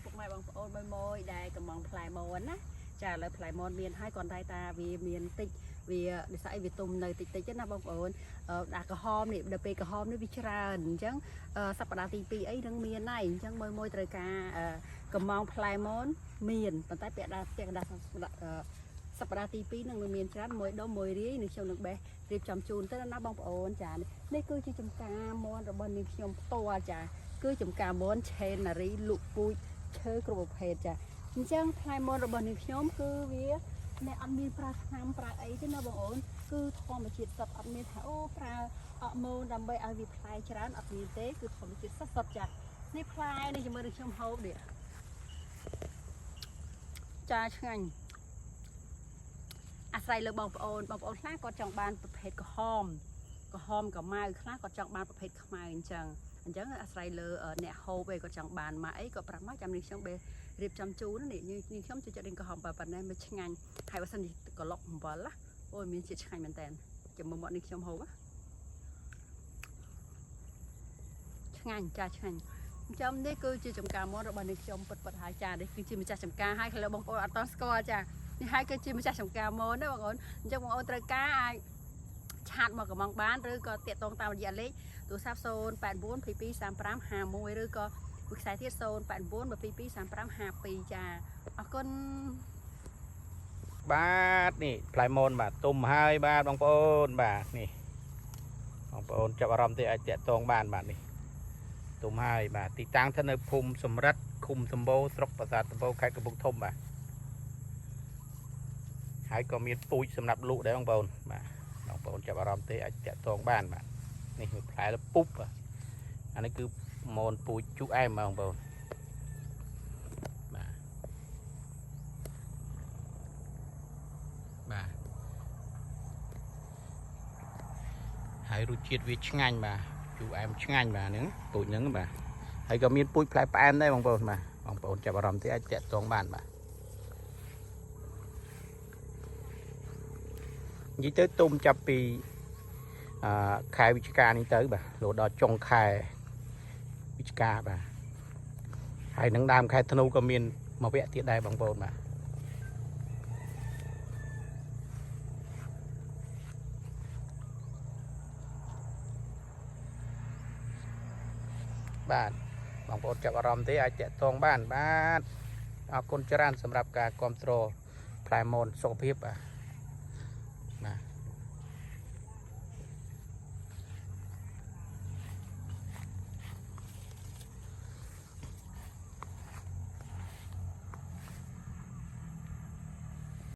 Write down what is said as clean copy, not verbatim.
ពុកម៉ែបងប្អូនមួយមួយដែលកំងផ្លែមនណាចាឥឡូវផ្លែមនមានហើយគ្រាន់តែតាវាមានតិចវាដោយសារអីវាទុំនៅតិចតិចទេណាបងប្អូនដាក់ក្រហមនេះដល់ពេលក្រហមនេះវាច្រើនអញ្ចឹងសប្តាហ៍ទី2អីនឹងមានហើយអញ្ចឹងមួយមួយត្រូវការកំងផ្លែមនមានប៉ុន្តែពាក់ដល់ពាក់កណ្ដាលសប្តាហ៍ទី2នឹងមានច្រើនមួយដុំមួយរាយនឹងខ្ញុំនឹងបេះរៀបចំជូនទៅណាបងប្អូនចានេះគឺជាចំការមនរបស់នាងខ្ញុំផ្ទាល់ចា គឺចំការមនឆេនណារីលក់ពូជឈើគ្រប់ប្រភេទចាអញ្ចឹងផ្លែមនរបស់នាងខ្ញុំគឺវាអ្នកអត់មានប្រើថ្នាំប្រើអីទេណាបងអូនគឺធម្មជាតិសុទ្ធអត់មានថាអូប្រើអរម៉ូនដើម្បីឲ្យវាផ្លែច្រើនអត់មានទេគឺធម្មជាតិសុទ្ធសុទ្ធចានេះផ្លែនេះជាមួយនឹងខ្ញុំហូបនេះចាឆ្ងាញ់អាស្រ័យលើបងប្អូនបងប្អូនខ្លះគាត់ចង់បានប្រភេទក្រហមក្រហមក៏ម៉ៅខ្លះគាត់ចង់បានប្រភេទខ្មៅអញ្ចឹង អញ្ចឹងអាស្រ័យលើអ្នកហូបឯងគាត់ចង់បានមកអីក៏ប្រាប់មកចាំនេះខ្ញុំបេរៀបចំជូននេះនេះខ្ញុំចូលចិត្តរៀនក្រហមប៉ុណ្ណេះមិនឆ្ងាញ់ហើយបើសិនជាក្លុកអំបិលណាអូយមានជាតិឆ្ងាញ់មែនតើចាំមើលមកនេះខ្ញុំហូបឆ្ងាញ់ចាឆ្ងាញ់អញ្ចឹងនេះគឺជាចំការមនរបស់នេះខ្ញុំពិតពិតហើយចានេះគឺជាម្ចាស់ចំការហើយខ្លះបងប្អូនអត់តស្គាល់ចានេះហើយគឺជាម្ចាស់ចំការមនណាបងប្អូនអញ្ចឹងបងប្អូនត្រូវការអាច chat មកកំងបានឬក៏តាក់ទងតាមរយៈលេខទូរស័ព្ទ089 22 35 51ឬក៏វិខ្សែទៀត089 22 35 52ចាអរគុណ បាទនេះផ្លែមនបាទទុំហើយបាទបងប្អូនបាទនេះបងប្អូនចាប់អារម្មណ៍ទេអាចតាក់ទងបានបាទនេះទុំហើយបាទទីតាំងស្ថិតនៅភូមិសំរិទ្ធឃុំសម្បូរស្រុកប្រាសាទសម្បូរខេត្តកំពង់ធំបាទហើយក៏មានពូជសម្រាប់លក់ដែរបងប្អូនបាទបងប្អូនចាប់អារម្មណ៍ទេអាចតាក់ទងបានបាទនេះគឺផ្លែលពុបបាទអានេះគឺមនពូជជូរអែមបាទបងប្អូនបាទបាទ ហើយរសជាតិវាឆ្ងាញ់បាទជូរអែមឆ្ងាញ់បាទហ្នឹងពូជហ្នឹងបាទហើយក៏មានពូជផ្លែផ្អែមដែរបងប្អូនបាទបងប្អូនចាប់អារម្មណ៍ទេអាចតាក់ទងបានបាទនិយាយទៅទុំចាប់ពីអឺខែវិច្ឆិកានេះទៅបាទរហូតដល់ចុងខែវិច្ឆិកាបាទហើយនឹងដើមខែធ្នូក៏មានមួយវគ្គទៀតដែរបងប្អូនបាទបាទបងប្អូនចាប់អារម្មណ៍ទេអាចតាក់ទងបានបាទអរគុណច្រើនសម្រាប់ការគ្រប់គ្រងផ្លែមនសុខភាពបាទ។